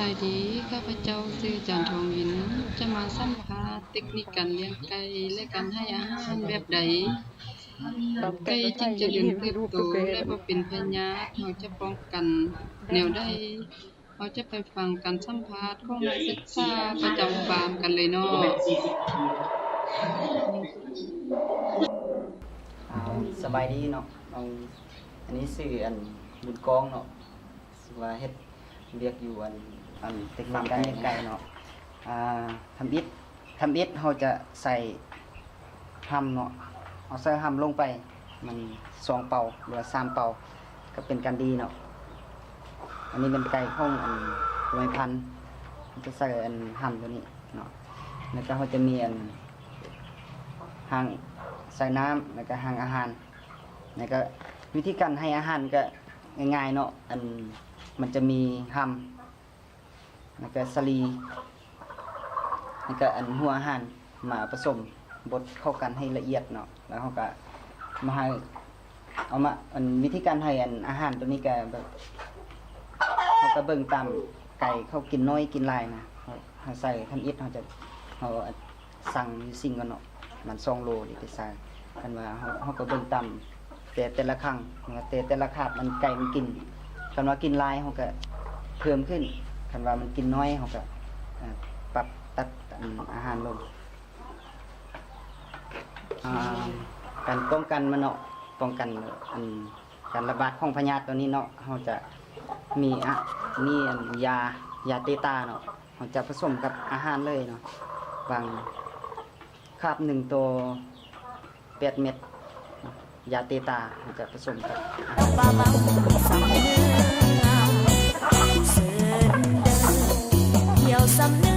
ບາຍດີ ຂ້າພະເຈົ້າຊື່ ຈານ ທອງວິນ ຈະມາສຳພາດເຕັກນິກການລ້ຽງໄກ່ ແລະ ການໃຫ້ອາຫານແບບໃດ ໄກ່ຈຶ່ງຈະເລີນເຕີບໂຕ ແລະ ບໍ່ເປັນພະຍາດ. ເຮົາຈະປ້ອງກັນແນວໃດ? ເຮົາຈະໄປຟັງການສຳພາດຂອງນັກສຶກສາປະຈຳຟາມກັນເລີຍເນາະ. ອ່າ ສະບາຍດີເນາະ ອັນນີ້ຊື່ ອັນ ບຸນກອງເນາະ ຊື່ວ່າເຮັດວຽກຢູ່ ອັນ ອັນ ເຕັກນິກການລ້ຽງໄກ່ເນາະ. ອ່າ ທຳອິດ ທຳອິດເຮົາຈະໃສ່ຮຳເນາະ ເຮົາໃສ່ຮຳລົງໄປ ມັນສອງເປົາ ຫຼືວ່າສາມເປົາ ກໍເປັນການດີເນາະ. ອັນນີ້ແມ່ນໄກ່ຂອງ ອັນ ໄວພັນ ເຮົາຈະໃສ່ ອັນ ຮຳໂຕນີ້ເນາະ ແລ້ວກໍເຮົາຈະມີ ອັນ ຮາງໃສ່ນ້ຳ ແລ້ວກໍຮາງອາຫານ ແລ້ວກໍວິທີການໃຫ້ອາຫານກໍງ່າຍໆເນາະ ອັນ ມັນຈະມີຮຳ ແລ້ວກະສາລີ ແລ້ວກະອັນຫົວອາຫານມາປະສົມບົດເຂົ້າກັນໃຫ້ລະອຽດເນາະ ແລ້ວເຮົາກະມາໃຫ້ ເອົາມາ ອັນວິທີການໃຫ້ອັນອາຫານໂຕນີ້ກະແບບ ເຮົາກະເບິ່ງຕາມໄກ່ເຂົາກິນໜ້ອຍກິນຫຼາຍນະ ເຮົາໃສ່ທຳອິດ ເຮົາຈະ ເຮົາ ສັ່ງຢູ່ຊິງກ່ອນເນາະ ມັນສອງໂລນີ້ໄປໃສ່ ຄັນວ່າເຮົາ ເຮົາກໍເບິ່ງຕາມແຕ່ ແຕ່ລະຄັ້ງ ວ່າແຕ່ ແຕ່ລະຄາບມັນ ໄກ່ມັນກິນ ຄັນວ່າກິນຫຼາຍເຮົາກໍເພີ່ມຂຶ້ນ ຄັນວ່າມັນກິນໜ້ອຍເຮົາກໍ ເອີ ປັບຕັດ ອັນ ອາຫານລົງ. ອ່າ ການປ້ອງກັນມັນເນາະ ປ້ອງກັນ ອັນ ການລະບາດຂອງພະຍາດໂຕນີ້ເນາະ ເຮົາຈະມີ ອະ ມີ ອັນ ຢາ ຢາເຕຕາເນາະ ເຮົາຈະປະສົມກັບອາຫານເລີຍເນາະ ບາງຄາບໜຶ່ງໂຕແປດເມັດເນາະ ຢາເຕຕາ ເຮົາຈະປະສົມກັບອາຫານ. ສຳເໜືອ ເຊີນເດີ ທ່ຽວສຳເໜື